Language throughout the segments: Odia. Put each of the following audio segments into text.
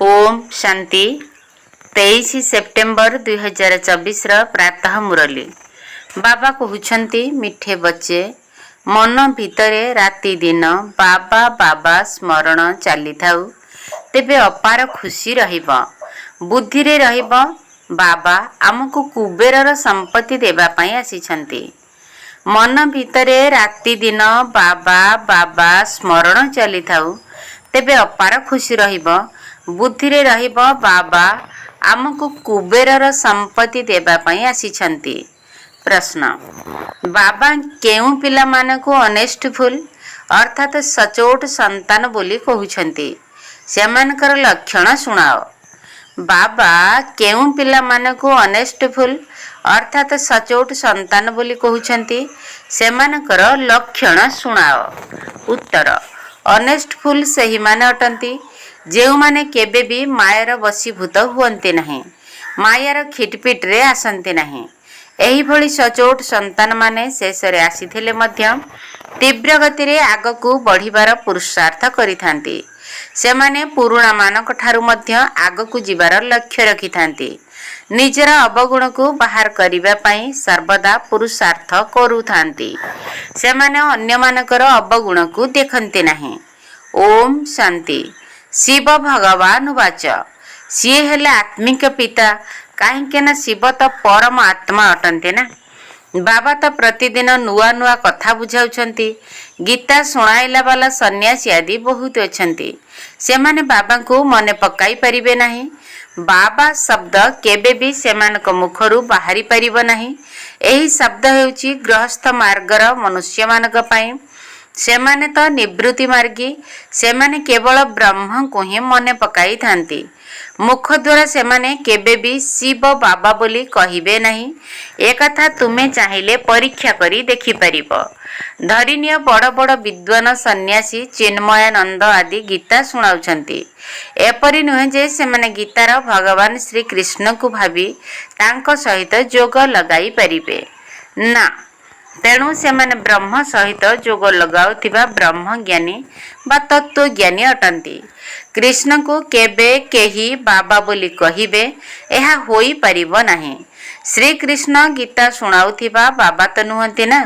ଓମ୍ ଶାନ୍ତି। 23 ସେପ୍ଟେମ୍ବର 2024ର ପ୍ରାତଃ ମୁରଲୀ। ବାବା କହୁଛନ୍ତି, ମିଠେ ବଚ୍ଚେ, ମନ ଭିତରେ ରାତି ଦିନ ବାବା ବାବା ସ୍ମରଣ ଚାଲିଥାଉ, ତେବେ ଅପାର ଖୁସି ରହିବ। ବୁଦ୍ଧିରେ ରହିବ, ବାବା ଆମକୁ କୁବେରର ସମ୍ପତ୍ତି ଦେବା ପାଇଁ ଆସିଛନ୍ତି। ମନ ଭିତରେ ରାତି ଦିନ ବାବା ବାବା ସ୍ମରଣ ଚାଲିଥାଉ, ତେବେ ଅପାର ଖୁସି ରହିବ। ବୁଦ୍ଧିରେ ରହିବ, ବାବା ଆମକୁ କୁବେରର ସମ୍ପତ୍ତି ଦେବା ପାଇଁ ଆସିଛନ୍ତି। ପ୍ରଶ୍ନ: ବାବା କେଉଁ ପିଲାମାନଙ୍କୁ ଅନେଷ୍ଟଫୁଲ ଅର୍ଥାତ୍ ସଚୋଟ ସନ୍ତାନ ବୋଲି କହୁଛନ୍ତି? ସେମାନଙ୍କର ଲକ୍ଷଣ ଶୁଣାଅ। ବାବା କେଉଁ ପିଲାମାନଙ୍କୁ ଅନେଷ୍ଟଫୁଲ ଅର୍ଥାତ୍ ସଚୋଟ ସନ୍ତାନ ବୋଲି କହୁଛନ୍ତି? ସେମାନଙ୍କର ଲକ୍ଷଣ ଶୁଣାଅ। ଉତ୍ତର: ଅନେଷ୍ଟଫୁଲ ସେହିମାନେ ଅଟନ୍ତି, ଯେଉଁମାନେ କେବେ ବି ମାୟାର ବଶୀଭୂତ ହୁଅନ୍ତି ନାହିଁ, ମାୟାର ଖିଟପିଟରେ ଆସନ୍ତି ନାହିଁ। ଏହିଭଳି ସଚୋଟ ସନ୍ତାନମାନେ ଶେଷରେ ଆସିଥିଲେ ମଧ୍ୟ ତୀବ୍ର ଗତିରେ ଆଗକୁ ବଢ଼ିବାର ପୁରୁଷାର୍ଥ କରିଥାନ୍ତି। ସେମାନେ ପୁରୁଣାମାନଙ୍କ ଠାରୁ ମଧ୍ୟ ଆଗକୁ ଯିବାର ଲକ୍ଷ୍ୟ ରଖିଥାନ୍ତି। ନିଜର ଅବଗୁଣକୁ ବାହାର କରିବା ପାଇଁ ସର୍ବଦା ପୁରୁଷାର୍ଥ କରୁଥାନ୍ତି। ସେମାନେ ଅନ୍ୟମାନଙ୍କର ଅବଗୁଣକୁ ଦେଖନ୍ତି ନାହିଁ। ଓମ୍ ଶାନ୍ତି। ଶିବ ଭଗବାନ ଉବାଚ। ସିଏ ହେଲେ ଆତ୍ମିକ ପିତା, କାହିଁକି ନା ଶିବ ତ ପରମ ଆତ୍ମା ଅଟନ୍ତି ନା। ବାବା ତ ପ୍ରତିଦିନ ନୂଆ ନୂଆ କଥା ବୁଝାଉଛନ୍ତି। ଗୀତା ଶୁଣାଇଲା ବାଲା ସନ୍ନ୍ୟାସୀ ଆଦି ବହୁତ ଅଛନ୍ତି। ସେମାନେ ବାବାଙ୍କୁ ମନେ ପକାଇ ପାରିବେ ନାହିଁ। ବାବା ଶବ୍ଦ କେବେ ବି ସେମାନଙ୍କ ମୁଖରୁ ବାହାରି ପାରିବ ନାହିଁ। ଏହି ଶବ୍ଦ ହେଉଛି ଗୃହସ୍ଥ ମାର୍ଗର ମନୁଷ୍ୟମାନଙ୍କ ପାଇଁ। ସେମାନେ ତ ନିବୃତ୍ତି ମାର୍ଗୀ। ସେମାନେ କେବଳ ବ୍ରହ୍ମଙ୍କୁ ହିଁ ମନେ ପକାଇଥାନ୍ତି। ମୁଖ ଦ୍ୱାରା ସେମାନେ କେବେ ବି ଶିବ ବାବା ବୋଲି କହିବେ ନାହିଁ। ଏକଥା ତୁମେ ଚାହିଁଲେ ପରୀକ୍ଷା କରି ଦେଖିପାରିବ। ଧରିନିଅ, ବଡ଼ ବଡ଼ ବିଦ୍ୱାନ ସନ୍ନ୍ୟାସୀ ଚିନ୍ମୟାନନ୍ଦ ଆଦି ଗୀତା ଶୁଣାଉଛନ୍ତି। ଏପରି ନୁହେଁ ଯେ ସେମାନେ ଗୀତାର ଭଗବାନ ଶ୍ରୀକୃଷ୍ଣଙ୍କୁ ଭାବି ତାଙ୍କ ସହିତ ଯୋଗ ଲଗାଇ ପାରିବେ ନା। ତେଣୁ ସେମାନେ ବ୍ରହ୍ମ ସହିତ ଯୋଗ ଲଗାଉଥିବା ବ୍ରହ୍ମଜ୍ଞାନୀ ବା ତତ୍ତ୍ୱଜ୍ଞାନୀ ଅଟନ୍ତି। କୃଷ୍ଣଙ୍କୁ କେବେ କେହି ବାବା ବୋଲି କହିବେ, ଏହା ହୋଇପାରିବ ନାହିଁ। ଶ୍ରୀକୃଷ୍ଣ ଗୀତା ଶୁଣାଉଥିବା ବାବା ତ ନୁହନ୍ତି ନା।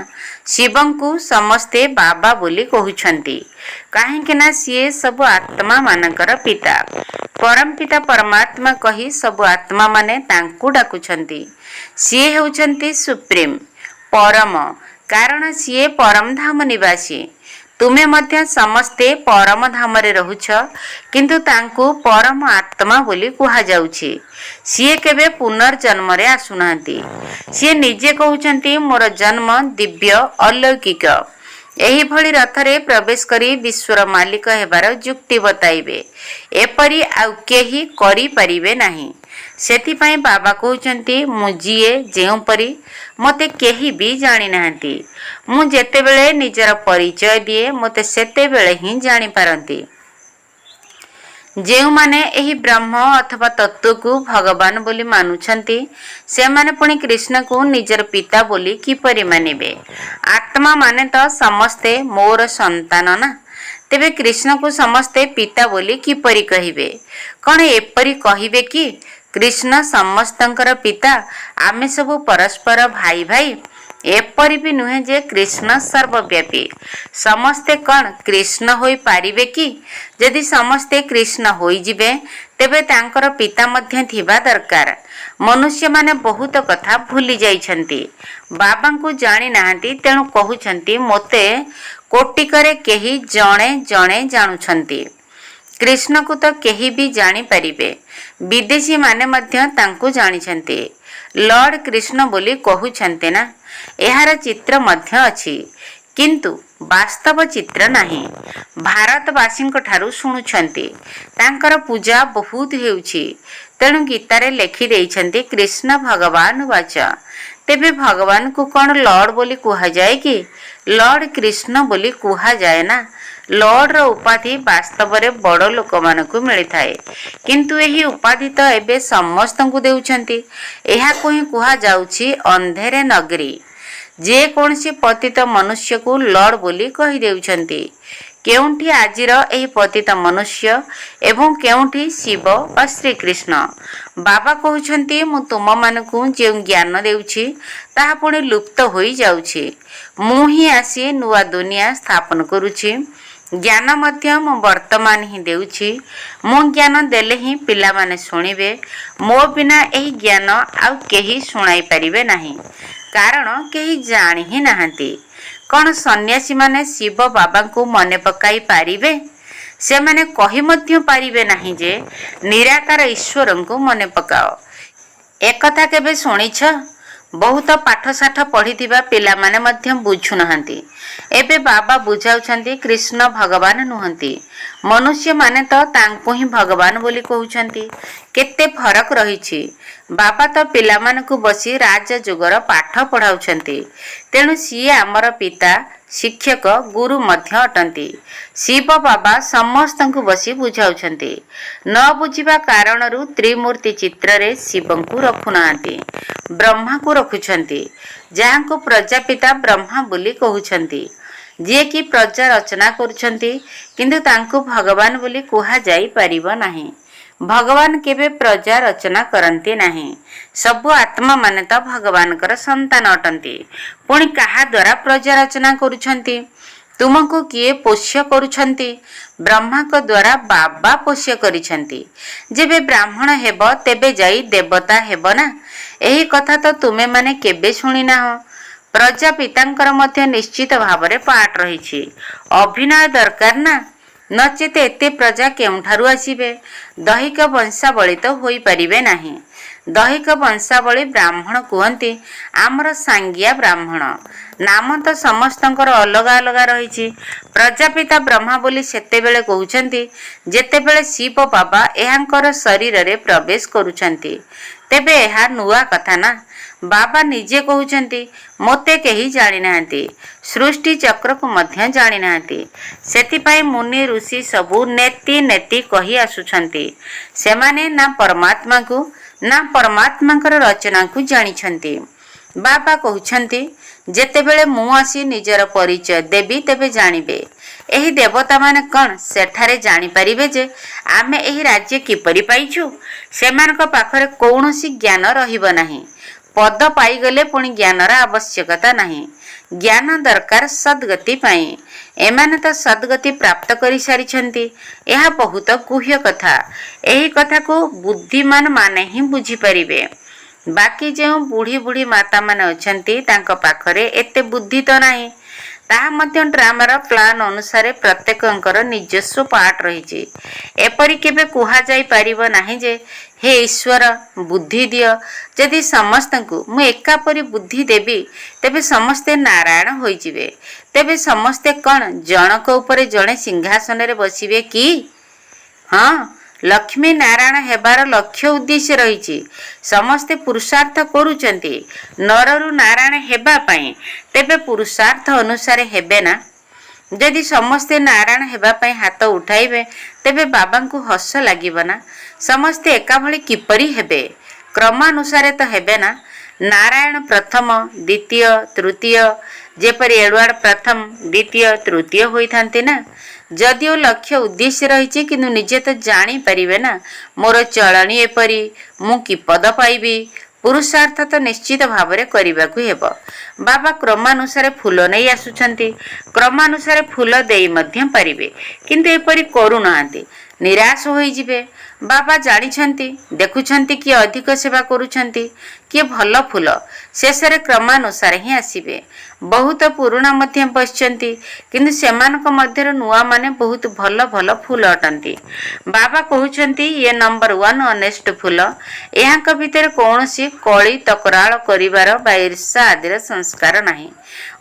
ଶିବଙ୍କୁ ସମସ୍ତେ ବାବା ବୋଲି କହୁଛନ୍ତି, କାହିଁକି ନା ସିଏ ସବୁ ଆତ୍ମାମାନଙ୍କର ପିତା। ପରମପିତା ପରମାତ୍ମା କହି ସବୁ ଆତ୍ମାମାନେ ତାଙ୍କୁ ଡାକୁଛନ୍ତି। ସିଏ ହେଉଛନ୍ତି ସୁପ୍ରିମ, ପରମ, କାରଣ ସିଏ ପରମଧାମ ନିବାସୀ। ତୁମେ ମଧ୍ୟ ସମସ୍ତେ ପରମ ଧାମରେ ରହୁଛ, କିନ୍ତୁ ତାଙ୍କୁ ପରମ ଆତ୍ମା ବୋଲି କୁହାଯାଉଛି। ସିଏ କେବେ ପୁନର୍ଜନ୍ମରେ ଆସୁନାହାନ୍ତି। ସିଏ ନିଜେ କହୁଛନ୍ତି, ମୋର ଜନ୍ମ ଦିବ୍ୟ, ଅଲୌକିକ। ଏହିଭଳି ରଥରେ ପ୍ରବେଶ କରି ବିଶ୍ୱର ମାଲିକ ହେବାର ଯୁକ୍ତି ବତାଇବେ, ଏପରି ଆଉ କେହି କରିପାରିବେ ନାହିଁ। ସେଥିପାଇଁ ବାବା କହୁଛନ୍ତି, ମୁଁ ଯିଏ ଯେଉଁପରି, ମୋତେ କେହି ବି ଜାଣିନାହାନ୍ତି। ମୁଁ ଯେତେବେଳେ ନିଜର ପରିଚୟ ଦିଏ, ମୋତେ ସେତେବେଳେ ହିଁ ଜାଣିପାରନ୍ତି। ଯେଉଁମାନେ ଏହି ବ୍ରହ୍ମ ଅଥବା ତତ୍ତ୍ୱକୁ ଭଗବାନ ବୋଲି ମାନୁଛନ୍ତି, ସେମାନେ ପୁଣି କୃଷ୍ଣଙ୍କୁ ନିଜର ପିତା ବୋଲି କିପରି ମାନିବେ? ଆତ୍ମା ମାନେ ତ ସମସ୍ତେ ମୋର ସନ୍ତାନ ନା, ତେବେ କୃଷ୍ଣକୁ ସମସ୍ତେ ପିତା ବୋଲି କିପରି କହିବେ? କ'ଣ ଏପରି କହିବେ କି କୃଷ୍ଣ ସମସ୍ତଙ୍କର ପିତା, ଆମେ ସବୁ ପରସ୍ପର ଭାଇ ଭାଇ? ଏପରି ବି ନୁହେଁ ଯେ କୃଷ୍ଣ ସର୍ବବ୍ୟାପୀ। ସମସ୍ତେ କ'ଣ କୃଷ୍ଣ ହୋଇପାରିବେ କି? ଯଦି ସମସ୍ତେ କୃଷ୍ଣ ହୋଇଯିବେ, ତେବେ ତାଙ୍କର ପିତା ମଧ୍ୟ ଥିବା ଦରକାର। ମନୁଷ୍ୟମାନେ ବହୁତ କଥା ଭୁଲି ଯାଇଛନ୍ତି। ବାବାଙ୍କୁ ଜାଣି ନାହାନ୍ତି, ତେଣୁ କହୁଛନ୍ତି, ମୋତେ କୋଟିକରେ କେହି ଜଣେ ଜଣେ ଜାଣୁଛନ୍ତି। କୃଷ୍ଣକୁ ତ କେହି ବି ଜାଣିପାରିବେ। ବିଦେଶୀମାନେ ମଧ୍ୟ ତାଙ୍କୁ ଜାଣିଛନ୍ତି। ଲର୍ଡ କୃଷ୍ଣ ବୋଲି କହୁଛନ୍ତି ନା। ଏହାର ଚିତ୍ର ମଧ୍ୟ ଅଛି, କିନ୍ତୁ ବାସ୍ତବ ଚିତ୍ର ନାହିଁ। ଭାରତବାସୀଙ୍କ ଠାରୁ ଶୁଣୁଛନ୍ତି, ତାଙ୍କର ପୂଜା ବହୁତ ହେଉଛି। ତେଣୁ ଗୀତାରେ ଲେଖି ଦେଇଛନ୍ତି, କୃଷ୍ଣ ଭଗବାନ ଉବାଚ। ତେବେ ଭଗବାନଙ୍କୁ କ'ଣ ଲର୍ଡ ବୋଲି କୁହାଯାଏ କି? ଲର୍ଡ କୃଷ୍ଣ ବୋଲି କୁହାଯାଏ ନା। ଲର୍ଡର ଉପାଧି ବାସ୍ତବରେ ବଡ଼ ଲୋକମାନଙ୍କୁ ମିଳିଥାଏ, କିନ୍ତୁ ଏହି ଉପାଧି ତ ଏବେ ସମସ୍ତଙ୍କୁ ଦେଉଛନ୍ତି। ଏହାକୁ ହିଁ କୁହାଯାଉଛି ଅନ୍ଧେରେ ନଗରୀ। ଯେକୌଣସି ପତିତ ମନୁଷ୍ୟକୁ ଲର୍ଡ ବୋଲି କହିଦେଉଛନ୍ତି। କେଉଁଠି ଆଜିର ଏହି ପତିତ ମନୁଷ୍ୟ ଏବଂ କେଉଁଠି ଶିବ ବା ଶ୍ରୀକୃଷ୍ଣ। ବାବା କହୁଛନ୍ତି, ମୁଁ ତୁମମାନଙ୍କୁ ଯେଉଁ ଜ୍ଞାନ ଦେଉଛି, ତାହା ପୁଣି ଲୁପ୍ତ ହୋଇଯାଉଛି। ମୁଁ ହିଁ ଆସି ନୂଆ ଦୁନିଆ ସ୍ଥାପନ କରୁଛି। ଜ୍ଞାନ ମଧ୍ୟ ମୁଁ ବର୍ତ୍ତମାନ ହିଁ ଦେଉଛି। ମୁଁ ଜ୍ଞାନ ଦେଲେ ହିଁ ପିଲାମାନେ ଶୁଣିବେ। ମୋ ବିନା ଏହି ଜ୍ଞାନ ଆଉ କେହି ଶୁଣାଇ ପାରିବେ ନାହିଁ। କାରଣ କେହି ଜାଣି ହିଁ ନାହାନ୍ତି। କ'ଣ ସନ୍ନ୍ୟାସୀମାନେ ଶିବ ବାବାଙ୍କୁ ମନେ ପକାଇ ପାରିବେ? ସେମାନେ କହି ମଧ୍ୟ ପାରିବେ ନାହିଁ ଯେ ନିରାକାର ଈଶ୍ୱରଙ୍କୁ ମନେ ପକାଅ। ଏକଥା କେବେ ଶୁଣିଛ? ବହୁତ ପାଠଶାଠ ପଢ଼ିଥିବା ପିଲାମାନେ ମଧ୍ୟ ବୁଝୁନାହାନ୍ତି। ଏବେ ବାବା ବୁଝାଉଛନ୍ତି କୃଷ୍ଣ ଭଗବାନ ନୁହନ୍ତି। ମନୁଷ୍ୟମାନେ ତ ତାଙ୍କୁ ହିଁ ଭଗବାନ ବୋଲି କହୁଛନ୍ତି। କେତେ ଫରକ ରହିଛି। ବାବା ତ ପିଲାମାନଙ୍କୁ ବସି ରାଜଯୋଗର ପାଠ ପଢ଼ାଉଛନ୍ତି। ତେଣୁ ସିଏ ଆମର ପିତା, ଶିକ୍ଷକ, ଗୁରୁ ମଧ୍ୟ ଅଟନ୍ତି। ଶିବ ବାବା ସମସ୍ତଙ୍କୁ ବସି ବୁଝାଉଛନ୍ତି। ନ ବୁଝିବା କାରଣରୁ ତ୍ରିମୂର୍ତ୍ତି ଚିତ୍ରରେ ଶିବଙ୍କୁ ରଖୁନାହାନ୍ତି, ବ୍ରହ୍ମାକୁ ରଖୁଛନ୍ତି, ଯାହାଙ୍କୁ ପ୍ରଜାପିତା ବ୍ରହ୍ମା ବୋଲି କହୁଛନ୍ତି, ଯିଏକି ପ୍ରଜା ରଚନା କରୁଛନ୍ତି। କିନ୍ତୁ ତାଙ୍କୁ ଭଗବାନ ବୋଲି କୁହାଯାଇପାରିବ ନାହିଁ। ଭଗବାନ କେବେ ପ୍ରଜା ରଚନା କରନ୍ତି ନାହିଁ। ସବୁ ଆତ୍ମାମାନେ ତ ଭଗବାନଙ୍କର ସନ୍ତାନ ଅଟନ୍ତି। ପୁଣି କାହା ଦ୍ୱାରା ପ୍ରଜା ରଚନା କରୁଛନ୍ତି? ତୁମକୁ କିଏ ପୋଷ୍ୟ କରୁଛନ୍ତି? ବ୍ରହ୍ମାଙ୍କ ଦ୍ୱାରା ବାବା ପୋଷ୍ୟ କରିଛନ୍ତି। ଯେବେ ବ୍ରାହ୍ମଣ ହେବ ତେବେ ଯାଇ ଦେବତା ହେବ ନା। ଏହି କଥା ତ ତୁମେମାନେ କେବେ ଶୁଣିନାହଁ। ପ୍ରଜାପିତାଙ୍କର ମଧ୍ୟ ନିଶ୍ଚିତ ଭାବରେ ପାର୍ଟ ରହିଛି। ଅଭିନୟ ଦରକାର ନା, ନଚେତ ଏତେ ପ୍ରଜା କେଉଁଠାରୁ ଆସିବେ? ଦୈହିକ ବଂଶାବଳୀ ତ ହୋଇପାରିବେ ନାହିଁ। ଦୈହିକ ବଂଶାବଳୀ ବ୍ରାହ୍ମଣ କୁହନ୍ତି, ଆମର ସାଙ୍ଗିଆ ବ୍ରାହ୍ମଣ। ନାମ ତ ସମସ୍ତଙ୍କର ଅଲଗା ଅଲଗା ରହିଛି। ପ୍ରଜାପିତା ବ୍ରହ୍ମା ବୋଲି ସେତେବେଳେ କହୁଛନ୍ତି, ଯେତେବେଳେ ଶିବ ବାବା ଏହାଙ୍କର ଶରୀରରେ ପ୍ରବେଶ କରୁଛନ୍ତି। ତେବେ ଏହା ନୂଆ କଥା ନା। ବାବା ନିଜେ କହୁଛନ୍ତି, ମୋତେ କେହି ଜାଣିନାହାନ୍ତି। ସୃଷ୍ଟି ଚକ୍ରକୁ ମଧ୍ୟ ଜାଣିନାହାନ୍ତି। ସେଥିପାଇଁ ମୁନି ଋଷି ସବୁ ନେତି ନେତି କହି ଆସୁଛନ୍ତି। ସେମାନେ ନା ପରମାତ୍ମାକୁ ନା ପରମାତ୍ମାଙ୍କର ରଚନାକୁ ଜାଣିଛନ୍ତି। ବାବା କହୁଛନ୍ତି, ଯେତେବେଳେ ମୁଁ ଆସି ନିଜର ପରିଚୟ ଦେବି ତେବେ ଜାଣିବେ। ଏହି ଦେବତାମାନେ କ'ଣ ସେଠାରେ ଜାଣିପାରିବେ ଯେ ଆମେ ଏହି ରାଜ୍ୟ କିପରି ପାଇଛୁ? ସେମାନଙ୍କ ପାଖରେ କୌଣସି ଜ୍ଞାନ ରହିବ ନାହିଁ। ପଦ ପାଇଗଲେ ପୁଣି ଜ୍ଞାନର ଆବଶ୍ୟକତା ନାହିଁ। ଜ୍ଞାନ ଦରକାର ସଦ୍ଗତି ପାଇଁ। ଏମାନେ ତ ସଦ୍ଗତି ପ୍ରାପ୍ତ କରିସାରିଛନ୍ତି। ଏହା ବହୁତ ଗୁହ୍ୟ କଥା। ଏହି କଥାକୁ ବୁଦ୍ଧିମାନ ମାନେ ହିଁ ବୁଝିପାରିବେ। ବାକି ଯେଉଁ ବୁଢ଼ୀ ବୁଢ଼ୀ ମାତାମାନେ ଅଛନ୍ତି, ତାଙ୍କ ପାଖରେ ଏତେ ବୁଦ୍ଧି ତ ନାହିଁ। ତାହା ମଧ୍ୟ ଡ୍ରାମାର ପ୍ଲାନ୍ ଅନୁସାରେ ପ୍ରତ୍ୟେକଙ୍କର ନିଜସ୍ୱ ପାର୍ଟ ରହିଛି। ଏପରି କେବେ କୁହାଯାଇପାରିବ ନାହିଁ ଯେ ହେ ଈଶ୍ୱର, ବୁଦ୍ଧି ଦିଅ। ଯଦି ସମସ୍ତଙ୍କୁ ମୁଁ ଏକାପରି ବୁଦ୍ଧି ଦେବି, ତେବେ ସମସ୍ତେ ନାରାୟଣ ହୋଇଯିବେ। ତେବେ ସମସ୍ତେ କ'ଣ ଜଣକ ଉପରେ ଜଣେ ସିଂହାସନରେ ବସିବେ କି? ହଁ, ଲକ୍ଷ୍ମୀ ନାରାୟଣ ହେବାର ଲକ୍ଷ୍ୟ ଉଦ୍ଦେଶ୍ୟ ରହିଛି। ସମସ୍ତେ ପୁରୁଷାର୍ଥ କରୁଛନ୍ତି ନରରୁ ନାରାୟଣ ହେବା ପାଇଁ। ତେବେ ପୁରୁଷାର୍ଥ ଅନୁସାରେ ହେବେ ନା। ଯଦି ସମସ୍ତେ ନାରାୟଣ ହେବା ପାଇଁ ହାତ ଉଠାଇବେ, ତେବେ ବାବାଙ୍କୁ ହସ ଲାଗିବ ନା। ସମସ୍ତେ ଏକାଭଳି କିପରି ହେବେ? କ୍ରମାନୁସାରେ ତ ହେବେ ନା। ନାରାୟଣ ପ୍ରଥମ, ଦ୍ୱିତୀୟ, ତୃତୀୟ, ଯେପରି ଏଡୱାର୍ଡ ପ୍ରଥମ, ଦ୍ୱିତୀୟ, ତୃତୀୟ ହୋଇଥାନ୍ତି ନା। ଯଦିଓ ଲକ୍ଷ୍ୟ ଉଦ୍ଦେଶ୍ୟ ରହିଛି, କିନ୍ତୁ ନିଜେ ତ ଜାଣିପାରିବେ ନା, ମୋର ଚଳଣି ଏପରି, ମୁଁ କି ପଦ ପାଇବି? ପୁରୁଷାର୍ଥ ତ ନିଶ୍ଚିତ ଭାବରେ କରିବାକୁ ହେବ। ବାବା କ୍ରମାନୁସାରେ ଫୁଲ ନେଇ ଆସୁଛନ୍ତି। କ୍ରମାନୁସାରେ ଫୁଲ ଦେଇ ମଧ୍ୟ ପାରିବେ, କିନ୍ତୁ ଏପରି କରୁନାହାନ୍ତି। ନିରାଶ ହୋଇଯିବେ। ବାବା ଜାଣିଛନ୍ତି, ଦେଖୁଛନ୍ତି କିଏ ଅଧିକ ସେବା କରୁଛନ୍ତି, କିଏ ଭଲ ଫୁଲ। ଶେଷରେ କ୍ରମାନୁସାରେ ହିଁ ଆସିବେ। ବହୁତ ପୁରୁଣା ମଧ୍ୟ ବସିଛନ୍ତି, କିନ୍ତୁ ସେମାନଙ୍କ ମଧ୍ୟରୁ ନୂଆମାନେ ବହୁତ ଭଲ ଭଲ ଫୁଲ ଅଟନ୍ତି। ବାବା କହୁଛନ୍ତି, ଇଏ ନମ୍ବର ୱାନ୍ ଅନେଷ୍ଟ ଫୁଲ। ଏହାଙ୍କ ଭିତରେ କୌଣସି କଳି ତକରାଳ କରିବାର ବା ଈର୍ଷା ଆଦିର ସଂସ୍କାର ନାହିଁ।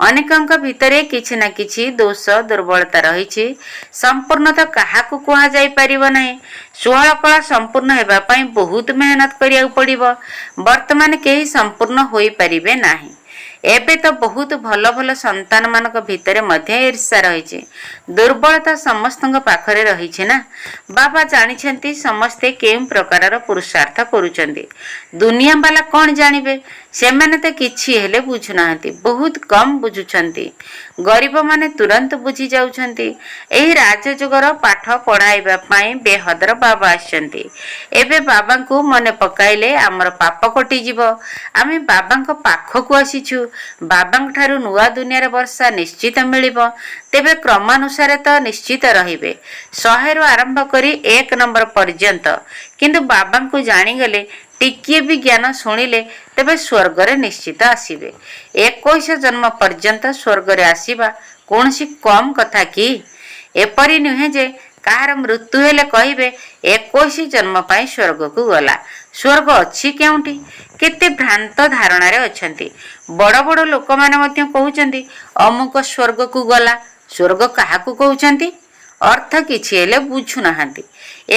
ଅନେକଙ୍କ ଭିତରେ କିଛି ନା କିଛି ଦୋଷ ଦୁର୍ବଳତା ରହିଛି। ସମ୍ପୂର୍ଣ୍ଣ ତ କାହାକୁ କୁହାଯାଇପାରିବ ନାହିଁ। 16 କଳା ସମ୍ପୂର୍ଣ୍ଣ ହେବା ପାଇଁ ବହୁତ ମେହନତ କରିବାକୁ ପଡ଼ିବ। ବର୍ତ୍ତମାନ କେହି ସମ୍ପୂର୍ଣ୍ଣ ହୋଇପାରିବେ ନାହିଁ। ଏବେ ତ ବହୁତ ଭଲ ଭଲ ସନ୍ତାନମାନଙ୍କ ଭିତରେ ମଧ୍ୟ ଈର୍ଷା ରହିଛି। ଦୁର୍ବଳତା ସମସ୍ତଙ୍କ ପାଖରେ ରହିଛି ନା। ବାବା ଜାଣିଛନ୍ତି ସମସ୍ତେ କେଉଁ ପ୍ରକାରର ପୁରୁଷାର୍ଥ କରୁଛନ୍ତି। ଦୁନିଆବାଲା କ'ଣ ଜାଣିବେ? ସେମାନେ ତ କିଛି ହେଲେ ବୁଝୁନାହାନ୍ତି, ବହୁତ କମ୍ ବୁଝୁଛନ୍ତି। ଗରିବମାନେ ତୁରନ୍ତ ବୁଝି ଯାଉଛନ୍ତି। ଏହି ରାଜଯୋଗର ପାଠ ପଢ଼ାଇବା ପାଇଁ ବେହଦର ବାବା ଆସିଛନ୍ତି। ଏବେ ବାବାଙ୍କୁ ମନେ ପକାଇଲେ ଆମର ପାପ କଟିଯିବ। ଆମେ ବାବାଙ୍କ ପାଖକୁ ଆସିଛୁ। ବାବାଙ୍କଠାରୁ ନୂଆ ଦୁନିଆର ବର୍ଷା ନିଶ୍ଚିତ ମିଳିବ। ତେବେ କ୍ରମାନୁସାରେ ତ ନିଶ୍ଚିତ ରହିବେ, 100ରୁ ଆରମ୍ଭ କରି 1 ନମ୍ବର ପର୍ଯ୍ୟନ୍ତ। କିନ୍ତୁ ବାବାଙ୍କୁ ଜାଣିଗଲେ, ଟିକିଏ ବି ଜ୍ଞାନ ଶୁଣିଲେ ତେବେ ସ୍ୱର୍ଗରେ ନିଶ୍ଚିତ ଆସିବେ। 21 ଜନ୍ମ ପର୍ଯ୍ୟନ୍ତ ସ୍ୱର୍ଗରେ ଆସିବା କୌଣସି କମ୍ କଥା କି? ଏପରି ନୁହେଁ ଯେ କାହାର ମୃତ୍ୟୁ ହେଲେ କହିବେ 21 ଜନ୍ମ ପାଇଁ ସ୍ୱର୍ଗକୁ ଗଲା। ସ୍ୱର୍ଗ ଅଛି କେଉଁଠି? କେତେ ଭ୍ରାନ୍ତ ଧାରଣାରେ ଅଛନ୍ତି। ବଡ଼ ବଡ଼ ଲୋକମାନେ ମଧ୍ୟ କହୁଛନ୍ତି ଅମୁକ ସ୍ୱର୍ଗକୁ ଗଲା। ସ୍ୱର୍ଗ କାହାକୁ କହୁଛନ୍ତି? ଅର୍ଥ କିଛି ହେଲେ ବୁଝୁନାହାନ୍ତି।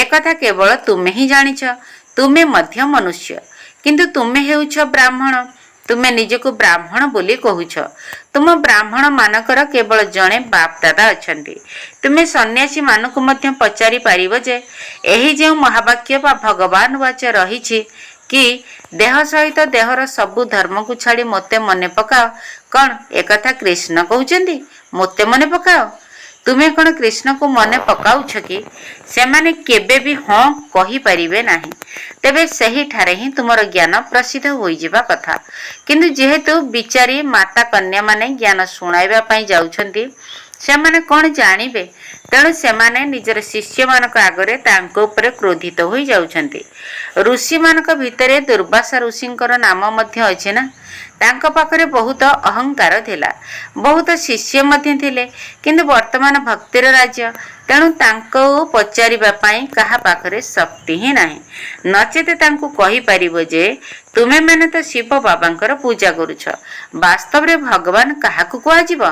ଏକଥା କେବଳ ତୁମେ ହିଁ ଜାଣିଛ। ତୁମେ ମଧ୍ୟ ମନୁଷ୍ୟ, କିନ୍ତୁ ତୁମେ ହେଉଛ ବ୍ରାହ୍ମଣ। ତୁମେ ନିଜକୁ ବ୍ରାହ୍ମଣ ବୋଲି କହୁଛ। ତୁମ ବ୍ରାହ୍ମଣ ମାନଙ୍କର କେବଳ ଜଣେ ବାପଦାଦା ଅଛନ୍ତି। ତୁମେ ସନ୍ନ୍ୟାସୀ ମାନଙ୍କୁ ମଧ୍ୟ ପଚାରି ପାରିବ ଯେ ଏହି ଯେଉଁ ମହାବାକ୍ୟ ବା ଭଗବାନ ବାଚ ରହିଛି କି ଦେହ ସହିତ ଦେହର ସବୁ ଧର୍ମକୁ ଛାଡ଼ି ମୋତେ ମନେ ପକାଅ, କ'ଣ ଏକଥା କୃଷ୍ଣ କହୁଛନ୍ତି? ମୋତେ ମନେ ପକାଅ। ତୁମେ କ'ଣ କୃଷ୍ଣକୁ ମନେ ପକାଉଛ କି? ସେମାନେ କେବେ ବି ହଁ କହିପାରିବେ ନାହିଁ। ତେବେ ସେହିଠାରେ ହିଁ ତୁମର ଜ୍ଞାନ ପ୍ରସିଦ୍ଧ ହୋଇଯିବା କଥା। କିନ୍ତୁ ଯେହେତୁ ବିଚାରୀ ମାତା କନ୍ୟାମାନେ ଜ୍ଞାନ ଶୁଣାଇବା ପାଇଁ ଯାଉଛନ୍ତି, ସେମାନେ କ'ଣ ଜାଣିବେ? ତେଣୁ ସେମାନେ ନିଜର ଶିଷ୍ୟମାନଙ୍କ ଆଗରେ ତାଙ୍କ ଉପରେ କ୍ରୋଧିତ ହୋଇ ଯାଉଛନ୍ତି। ଋଷିମାନଙ୍କ ଭିତରେ ଦୁର୍ବାସା ଋଷିଙ୍କର ନାମ ମଧ୍ୟ ଅଛି ନା? ତାଙ୍କ ପାଖରେ ବହୁତ ଅହଙ୍କାର ଥିଲା, ବହୁତ ଶିଷ୍ୟ ମଧ୍ୟ ଥିଲେ। କିନ୍ତୁ ବର୍ତ୍ତମାନ ଭକ୍ତିର ରାଜ୍ୟ, ତେଣୁ ତାଙ୍କୁ ପଚାରିବା ପାଇଁ କାହା ପାଖରେ ଶକ୍ତି ହିଁ ନାହିଁ। ନଚେତ ତାଙ୍କୁ କହିପାରିବ ଯେ ତୁମେମାନେ ତ ଶିବ ବାବାଙ୍କର ପୂଜା କରୁଛ, ବାସ୍ତବରେ ଭଗବାନ କାହାକୁ କୁହାଯିବ?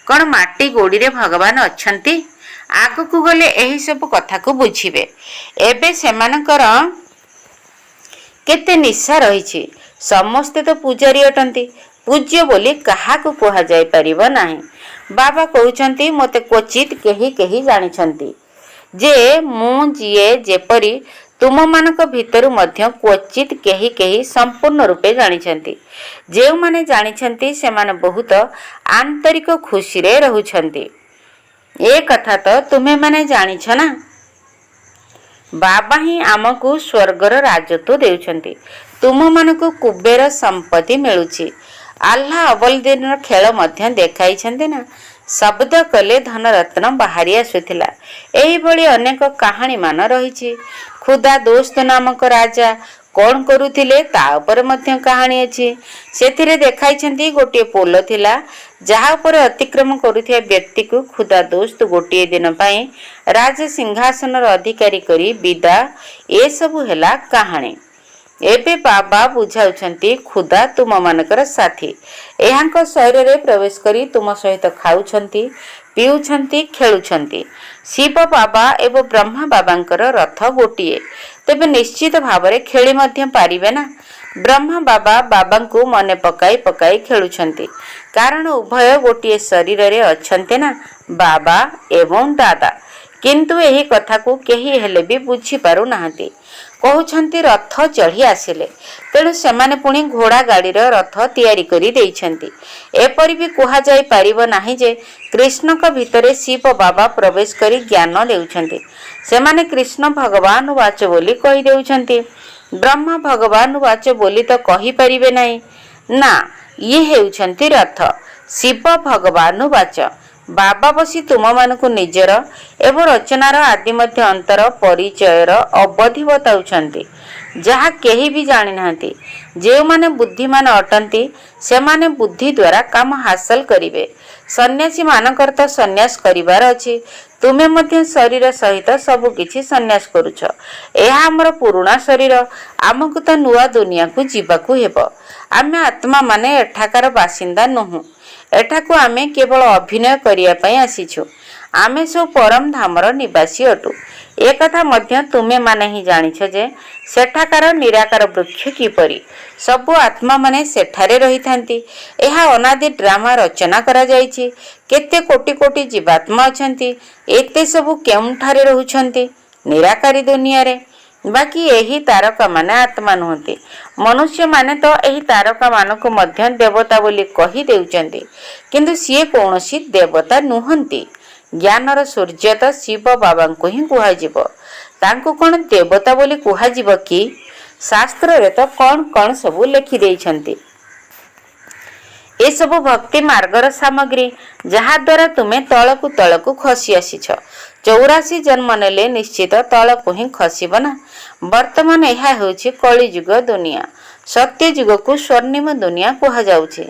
କ'ଣ ମାଟି ଗୋଡ଼ିରେ ଭଗବାନ ଅଛନ୍ତି? ଆଗକୁ ଗଲେ ଏହି ସବୁ କଥାକୁ ବୁଝିବେ। ଏବେ ସେମାନଙ୍କର କେତେ ନିଶା ରହିଛି। ସମସ୍ତେ ତ ପୂଜାରୀ ଅଟନ୍ତି। ପୂଜ୍ୟ ବୋଲି କାହାକୁ କୁହାଯାଇପାରିବ ନାହିଁ। ବାବା କହୁଛନ୍ତି, ମୋତେ କ୍ୱଚିତ୍ କେହି କେହି ଜାଣିଛନ୍ତି ଯେ ମୁଁ ଯିଏ, ଯେପରି ତୁମମାନଙ୍କ ଭିତରୁ ମଧ୍ୟ କ୍ୱଚିତ୍ କେହି କେହି ସମ୍ପୂର୍ଣ୍ଣ ରୂପେ ଜାଣିଛନ୍ତି। ଯେଉଁମାନେ ଜାଣିଛନ୍ତି ସେମାନେ ବହୁତ ଆନ୍ତରିକ ଖୁସିରେ ରହୁଛନ୍ତି। ଏ କଥା ତ ତୁମେମାନେ ଜାଣିଛ ନା? ବାବା ହିଁ ଆମକୁ ସ୍ୱର୍ଗର ରାଜତ୍ୱ ଦେଉଛନ୍ତି। ତୁମମାନଙ୍କୁ କୁବେର ସମ୍ପତ୍ତି ମିଳୁଛି। ଆଲ୍ଲା ଅବଲଦିନର ଖେଳ ମଧ୍ୟ ଦେଖାଇଛନ୍ତି ନା? ଶବ୍ଦ କଲେ ଧନରତ୍ନ ବାହାରି ଆସୁଥିଲା। ଏହିଭଳି ଅନେକ କାହାଣୀମାନ ରହିଛି। ଖୁଦା ଦୋସ୍ତ ନାମକ ରାଜା କ'ଣ କରୁଥିଲେ ତା ଉପରେ ମଧ୍ୟ କାହାଣୀ ଅଛି। ସେଥିରେ ଦେଖାଇଛନ୍ତି ଗୋଟିଏ ପୋଲ ଥିଲା, ଯାହା ଉପରେ ଅତିକ୍ରମ କରୁଥିବା ବ୍ୟକ୍ତିକୁ ଖୁଦା ଦୋସ୍ତ ଗୋଟିଏ ଦିନ ପାଇଁ ରାଜ ସିଂହାସନର ଅଧିକାରୀ କରି ବିଦା। ଏସବୁ ହେଲା କାହାଣୀ। ଏବେ ବାବା ବୁଝାଉଛନ୍ତି, ଖୁଦା ତୁମମାନଙ୍କର ସାଥୀ। ଏହାଙ୍କ ଶରୀରରେ ପ୍ରବେଶ କରି ତୁମ ସହିତ ଖାଉଛନ୍ତି, ପିଉଛନ୍ତି, ଖେଳୁଛନ୍ତି। ଶିବ ବାବା ଏବଂ ବ୍ରହ୍ମା ବାବାଙ୍କର ରଥ ଗୋଟିଏ, ତେବେ ନିଶ୍ଚିତ ଭାବରେ ଖେଳି ମଧ୍ୟ ପାରିବେ ନା? ବ୍ରହ୍ମା ବାବା ବାବାଙ୍କୁ ମନେ ପକାଇ ପକାଇ ଖେଳୁଛନ୍ତି, କାରଣ ଉଭୟ ଗୋଟିଏ ଶରୀରରେ ଅଛନ୍ତି ନା, ବାବା ଏବଂ ଦାଦା। କିନ୍ତୁ ଏହି କଥାକୁ କେହି ହେଲେ ବି ବୁଝିପାରୁନାହାନ୍ତି। କହୁଛନ୍ତି ରଥ ଚଢ଼ି ଆସିଲେ, ତେଣୁ ସେମାନେ ପୁଣି ଘୋଡ଼ା ଗାଡ଼ିର ରଥ ତିଆରି କରି ଦେଇଛନ୍ତି। ଏପରି ବି କୁହାଯାଇ ପାରିବ ନାହିଁ ଯେ କୃଷ୍ଣଙ୍କ ଭିତରେ ଶିବ ବାବା ପ୍ରବେଶ କରି ଜ୍ଞାନ ଦେଉଛନ୍ତି। ସେମାନେ କୃଷ୍ଣ ଭଗବାନ ବାଚ ବୋଲି କହିଦେଉଛନ୍ତି। ବ୍ରହ୍ମା ଭଗବାନ ବାଚ ବୋଲି ତ କହିପାରିବେ ନାହିଁ ନା? ଇଏ ହେଉଛନ୍ତି ରଥ। ଶିବ ଭଗବାନ ବାଚ। ବାବା ବସି ତୁମମାନଙ୍କୁ ନିଜର ଏବଂ ରଚନାର ଆଦି ମଧ୍ୟ ଅନ୍ତର ପରିଚୟର ଅବଧି ବତାଉଛନ୍ତି, ଯାହା କେହି ବି ଜାଣିନାହାନ୍ତି। ଯେଉଁମାନେ ବୁଦ୍ଧିମାନ ଅଟନ୍ତି ସେମାନେ ବୁଦ୍ଧି ଦ୍ୱାରା କାମ ହାସଲ କରିବେ। ସନ୍ନ୍ୟାସୀମାନଙ୍କର ତ ସନ୍ନ୍ୟାସ କରିବାର ଅଛି। ତୁମେ ମଧ୍ୟ ଶରୀର ସହିତ ସବୁ କିଛି ସନ୍ନ୍ୟାସ କରୁଛ। ଏହା ଆମର ପୁରୁଣା ଶରୀର, ଆମକୁ ତ ନୂଆ ଦୁନିଆକୁ ଯିବାକୁ ହେବ। ଆମେ ଆତ୍ମାମାନେ ଏଠାକାର ବାସିନ୍ଦା ନୁହଁ। ଏଠାକୁ ଆମେ କେବଳ ଅଭିନୟ କରିବା ପାଇଁ ଆସିଛୁ। ଆମେ ସବୁ ପରମ ଧାମର ନିବାସୀ ଅଟୁ। ଏକଥା ମଧ୍ୟ ତୁମେମାନେ ହିଁ ଜାଣିଛ ଯେ ସେଠାକାର ନିରାକାର ବୃକ୍ଷ କିପରି। ସବୁ ଆତ୍ମାମାନେ ସେଠାରେ ରହିଥାନ୍ତି। ଏହା ଅନାଦି ଡ୍ରାମା ରଚନା କରାଯାଇଛି। କେତେ କୋଟି କୋଟି ଜୀବାତ୍ମା ଅଛନ୍ତି। ଏତେ ସବୁ କେଉଁଠାରେ ରହୁଛନ୍ତି? ନିରାକାରୀ ଦୁନିଆରେ। ବାକି ଏହି ତାରକାମାନେ ଆତ୍ମା ନୁହନ୍ତି। ମନୁଷ୍ୟମାନେ ତ ଏହି ତାରକାମାନଙ୍କୁ ମଧ୍ୟ ଦେବତା ବୋଲି କହି ଦେଉଛନ୍ତି, କିନ୍ତୁ ସିଏ କୌଣସି ଦେବତା ନୁହନ୍ତି। ଜ୍ଞାନର ସୂର୍ଯ୍ୟ ତ ଶିବବାବାଙ୍କୁ ହିଁ କୁହାଯିବ। ତାଙ୍କୁ କ'ଣ ଦେବତା ବୋଲି କୁହାଯିବ କି? ଶାସ୍ତ୍ରରେ ତ କ'ଣ କ'ଣ ସବୁ ଲେଖିଦେଇଛନ୍ତି। ଏସବୁ ଭକ୍ତି ମାର୍ଗର ସାମଗ୍ରୀ, ଯାହାଦ୍ୱାରା ତୁମେ ତଳକୁ ତଳକୁ ଖସି ଆସିଛ। 84 ଜନ୍ମ ନେଲେ ନିଶ୍ଚିତ ତଳକୁ ହିଁ ଖସିବ ନା। ବର୍ତ୍ତମାନ ଏହା ହେଉଛି କଳିଯୁଗ ଦୁନିଆ। ସତ୍ୟଯୁଗକୁ ସ୍ୱର୍ଣ୍ଣିମ ଦୁନିଆ କୁହାଯାଉଛି।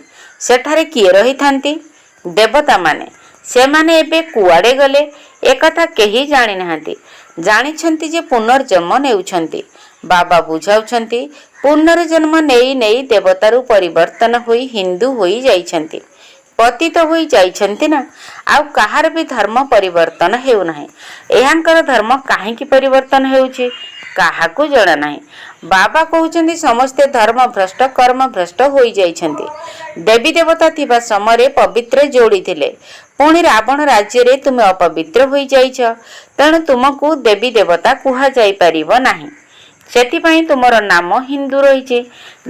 ସେଠାରେ କିଏ ରହିଥାନ୍ତି? ଦେବତାମାନେ। ସେମାନେ ଏବେ କୁଆଡ଼େ ଗଲେ, ଏକଥା କେହି ଜାଣିନାହାନ୍ତି। ଜାଣିଛନ୍ତି ଯେ ପୁନର୍ଜନ୍ମ ନେଉଛନ୍ତି। ବାବା ବୁଝାଉଛନ୍ତି, ପୁନର୍ଜନ୍ମ ନେଇ ନେଇ ଦେବତାରୁ ପରିବର୍ତ୍ତନ ହୋଇ ହିନ୍ଦୁ ହୋଇ ଯାଇଛନ୍ତି। ପତିତ ହୋଇ ଯାଇଛନ୍ତି ନା। ଆଉ କାହାର ବି ଧର୍ମ ପରିବର୍ତ୍ତନ ହେଉନାହିଁ। ଏହାଙ୍କର ଧର୍ମ କାହିଁକି ପରିବର୍ତ୍ତନ ହେଉଛି, କାହାକୁ ଜଣା ନାହିଁ। ବାବା କହୁଛନ୍ତି, ସମସ୍ତେ ଧର୍ମଭ୍ରଷ୍ଟ କର୍ମଭ୍ରଷ୍ଟ ହୋଇଯାଇଛନ୍ତି। ଦେବୀ ଦେବତା ଥିବା ସମୟରେ ପବିତ୍ର ଯୋଡ଼ି ଥିଲେ। ପୁଣି ରାବଣ ରାଜ୍ୟରେ ତୁମେ ଅପବିତ୍ର ହୋଇଯାଇଛ। ତେଣୁ ତୁମକୁ ଦେବୀ ଦେବତା କୁହାଯାଇପାରିବ ନାହିଁ। ସେଥିପାଇଁ ତୁମର ନାମ ହିନ୍ଦୁ ରହିଛି।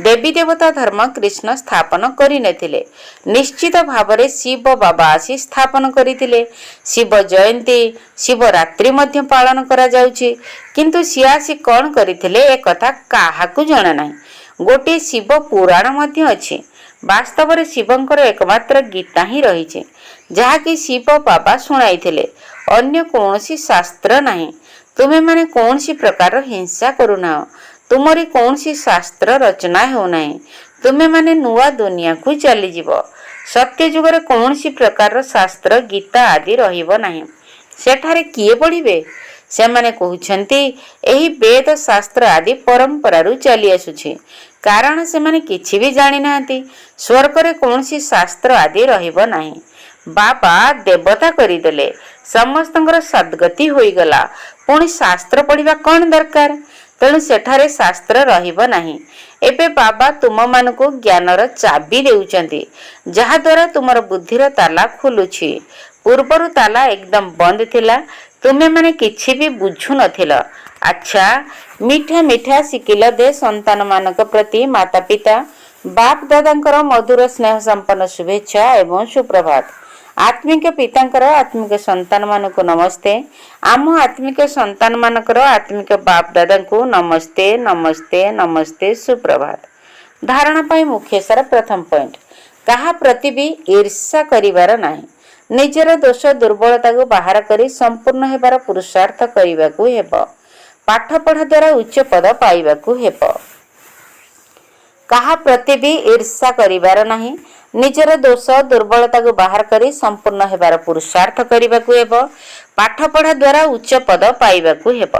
ଦେବୀ ଦେବତା ଧର୍ମ କୃଷ୍ଣ ସ୍ଥାପନ କରିନଥିଲେ। ନିଶ୍ଚିତ ଭାବରେ ଶିବ ବାବା ଆସି ସ୍ଥାପନ କରିଥିଲେ। ଶିବ ଜୟନ୍ତୀ, ଶିବରାତ୍ରି ମଧ୍ୟ ପାଳନ କରାଯାଉଛି। କିନ୍ତୁ ସିଏ ଆସି କ'ଣ କରିଥିଲେ, ଏକଥା କାହାକୁ ଜଣା ନାହିଁ। ଗୋଟିଏ ଶିବ ପୁରାଣ ମଧ୍ୟ ଅଛି। ବାସ୍ତବରେ ଶିବଙ୍କର ଏକମାତ୍ର ଗୀତା ହିଁ ରହିଛି, ଯାହାକି ଶିବ ବାବା ଶୁଣାଇଥିଲେ। ଅନ୍ୟ କୌଣସି ଶାସ୍ତ୍ର ନାହିଁ। ତୁମେମାନେ କୌଣସି ପ୍ରକାରର ହିଂସା କରୁନାହଁ। ତୁମରି କୌଣସି ଶାସ୍ତ୍ର ରଚନା ହେଉନାହିଁ। ତୁମେମାନେ ନୂଆ ଦୁନିଆକୁ ଚାଲିଯିବ। ସତ୍ୟଯୁଗରେ କୌଣସି ପ୍ରକାରର ଶାସ୍ତ୍ର, ଗୀତା ଆଦି ରହିବ ନାହିଁ। ସେଠାରେ କିଏ ପଢ଼ିବେ? ସେମାନେ କହୁଛନ୍ତି, ଏହି ବେଦ ଶାସ୍ତ୍ର ଆଦି ପରମ୍ପରାରୁ ଚାଲି ଆସୁଛି। କାରଣ ସେମାନେ କିଛି ବି ଜାଣିନାହାନ୍ତି। ସ୍ୱର୍ଗରେ କୌଣସି ଶାସ୍ତ୍ର ଆଦି ରହିବ ନାହିଁ। ବାବା ଦେବତା କରିଦେଲେ, ସମସ୍ତଙ୍କର ସଦ୍ଗତି ହୋଇଗଲା। ପୁଣି ଶାସ୍ତ୍ର ପଢ଼ିବା କ'ଣ ଦରକାର? ତେଣୁ ସେଠାରେ ଶାସ୍ତ୍ର ରହିବ ନାହିଁ। ଏବେ ବାବା ତୁମମାନଙ୍କୁ ଜ୍ଞାନର ଚାବି ଦେଉଛନ୍ତି, ଯାହାଦ୍ୱାରା ତୁମର ବୁଦ୍ଧିର ତାଲା ଖୋଲୁଛି। ପୂର୍ବରୁ ତାଲା ଏକଦମ ବନ୍ଦ ଥିଲା। ତୁମେମାନେ କିଛି ବି ବୁଝୁନଥିଲ। ଆଚ୍ଛା, ମିଠା ମିଠା ସିକିଲଦେ ସନ୍ତାନମାନଙ୍କ ପ୍ରତି ମାତା ପିତା ବାପ ଦାଦାଙ୍କର ମଧୁର ସ୍ନେହ ସମ୍ପନ୍ନ ଶୁଭେଚ୍ଛା ଏବଂ ସୁପ୍ରଭାତ। ଆତ୍ମିକ ପିତାଙ୍କର ଆତ୍ମିକ ସନ୍ତାନମାନଙ୍କୁ ନମସ୍ତେ। ଆମ ଆତ୍ମିକ ସନ୍ତାନମାନଙ୍କର ଆତ୍ମିକ ବାପ ଦାଦାଙ୍କୁ ନମସ୍ତେ, ନମସ୍ତେ, ନମସ୍ତେ, ସୁପ୍ରଭାତ। ଧାରଣା ପାଇଁ ମୁଖ୍ୟ ସାର ପ୍ରଥମ ପଏଣ୍ଟ, କାହା ପ୍ରତି ବି ଈର୍ଷା କରିବାର ନାହିଁ। ନିଜର ଦୋଷ ଦୁର୍ବଳତାକୁ ବାହାର କରି ସମ୍ପୂର୍ଣ୍ଣ ହେବାର ପୁରୁଷାର୍ଥ କରିବାକୁ ହେବ। ପାଠ ପଢ଼ା ଦ୍ୱାରା ଉଚ୍ଚ ପଦ ପାଇବାକୁ ହେବ। କାହା ପ୍ରତି ବି ଈର୍ଷା କରିବାର ନାହିଁ। ନିଜର ଦୋଷ ଦୁର୍ବଳତାକୁ ବାହାର କରି ସମ୍ପୂର୍ଣ୍ଣ ହେବାର ପୁରୁଷାର୍ଥ କରିବାକୁ ହେବ। ପାଠ ପଢ଼ା ଦ୍ୱାରା ଉଚ୍ଚ ପଦ ପାଇବାକୁ ହେବ।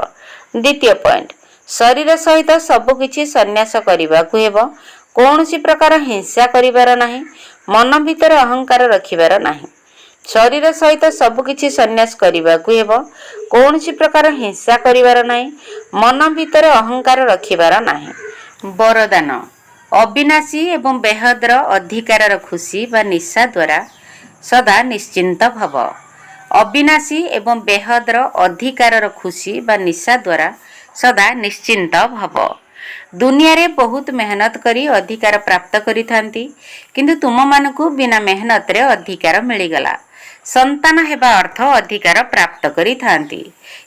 ଦ୍ୱିତୀୟ ପଏଣ୍ଟ, ଶରୀର ସହିତ ସବୁକିଛି ସନ୍ନ୍ୟାସ କରିବାକୁ ହେବ। କୌଣସି ପ୍ରକାର ହିଂସା କରିବାର ନାହିଁ। ମନ ଭିତରେ ଅହଙ୍କାର ରଖିବାର ନାହିଁ। ଶରୀର ସହିତ ସବୁକିଛି ସନ୍ନ୍ୟାସ କରିବାକୁ ହେବ। କୌଣସି ପ୍ରକାର ହିଂସା କରିବାର ନାହିଁ। ମନ ଭିତରେ ଅହଙ୍କାର ରଖିବାର ନାହିଁ। ବରଦାନ: ଅବିନାଶୀ ଏବଂ ବେହଦର ଅଧିକାରର ଖୁସି ବା ନିଶା ଦ୍ୱାରା ସଦା ନିଶ୍ଚିନ୍ତ ଭବ। ଅବିନାଶୀ ଏବଂ ବେହଦର ଅଧିକାରର ଖୁସି ବା ନିଶା ଦ୍ୱାରା ସଦା ନିଶ୍ଚିନ୍ତ ଭବ। ଦୁନିଆରେ ବହୁତ ମେହନତ କରି ଅଧିକାର ପ୍ରାପ୍ତ କରିଥାନ୍ତି, କିନ୍ତୁ ତୁମମାନଙ୍କୁ ବିନା ମେହନତରେ ଅଧିକାର ମିଳିଗଲା। ସନ୍ତାନ ହେବା ଅର୍ଥ ଅଧିକାର ପ୍ରାପ୍ତ କରିଥାନ୍ତି,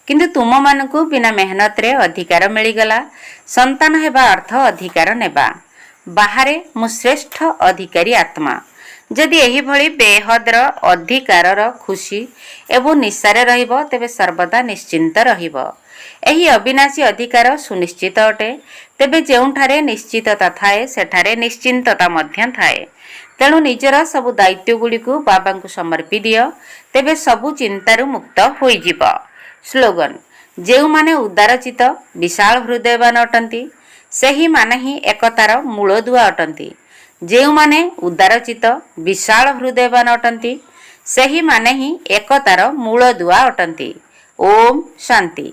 କିନ୍ତୁ ତୁମମାନଙ୍କୁ ବିନା ମେହନତରେ ଅଧିକାର ମିଳିଗଲା। ସନ୍ତାନ ହେବା ଅର୍ଥ ଅଧିକାର ନେବା। ବାହାରେ ମୁଁ ଶ୍ରେଷ୍ଠ ଅଧିକାରୀ ଆତ୍ମା। ଯଦି ଏହିଭଳି ବେହଦର ଅଧିକାରର ଖୁସି ଏବଂ ନିଶାରେ ରହିବ, ତେବେ ସର୍ବଦା ନିଶ୍ଚିନ୍ତ ରହିବ। ଏହି ଅବିନାଶୀ ଅଧିକାର ସୁନିଶ୍ଚିତ ଅଟେ। ତେବେ ଯେଉଁଠାରେ ନିଶ୍ଚିତତା ଥାଏ, ସେଠାରେ ନିଶ୍ଚିନ୍ତତା ମଧ୍ୟ ଥାଏ। ତେଣୁ ନିଜର ସବୁ ଦାୟିତ୍ୱଗୁଡ଼ିକୁ ବାବାଙ୍କୁ ସମର୍ପି ଦିଅ, ତେବେ ସବୁ ଚିନ୍ତାରୁ ମୁକ୍ତ ହୋଇଯିବ। ସ୍ଲୋଗନ: ଯେଉଁମାନେ ଉଦାରଚିତ, ବିଶାଳ ହୃଦୟବାନ ଅଟନ୍ତି, ସେହିମାନେ ହିଁ ଏକତାର ମୂଳଦୁଆ ଅଟନ୍ତି। ଯେଉଁମାନେ ଉଦାରଚିତ, ବିଶାଳ ହୃଦୟବାନ ଅଟନ୍ତି, ସେହିମାନେ ହିଁ ଏକତାର ମୂଳଦୁଆ ଅଟନ୍ତି। ଓମ୍ ଶାନ୍ତି।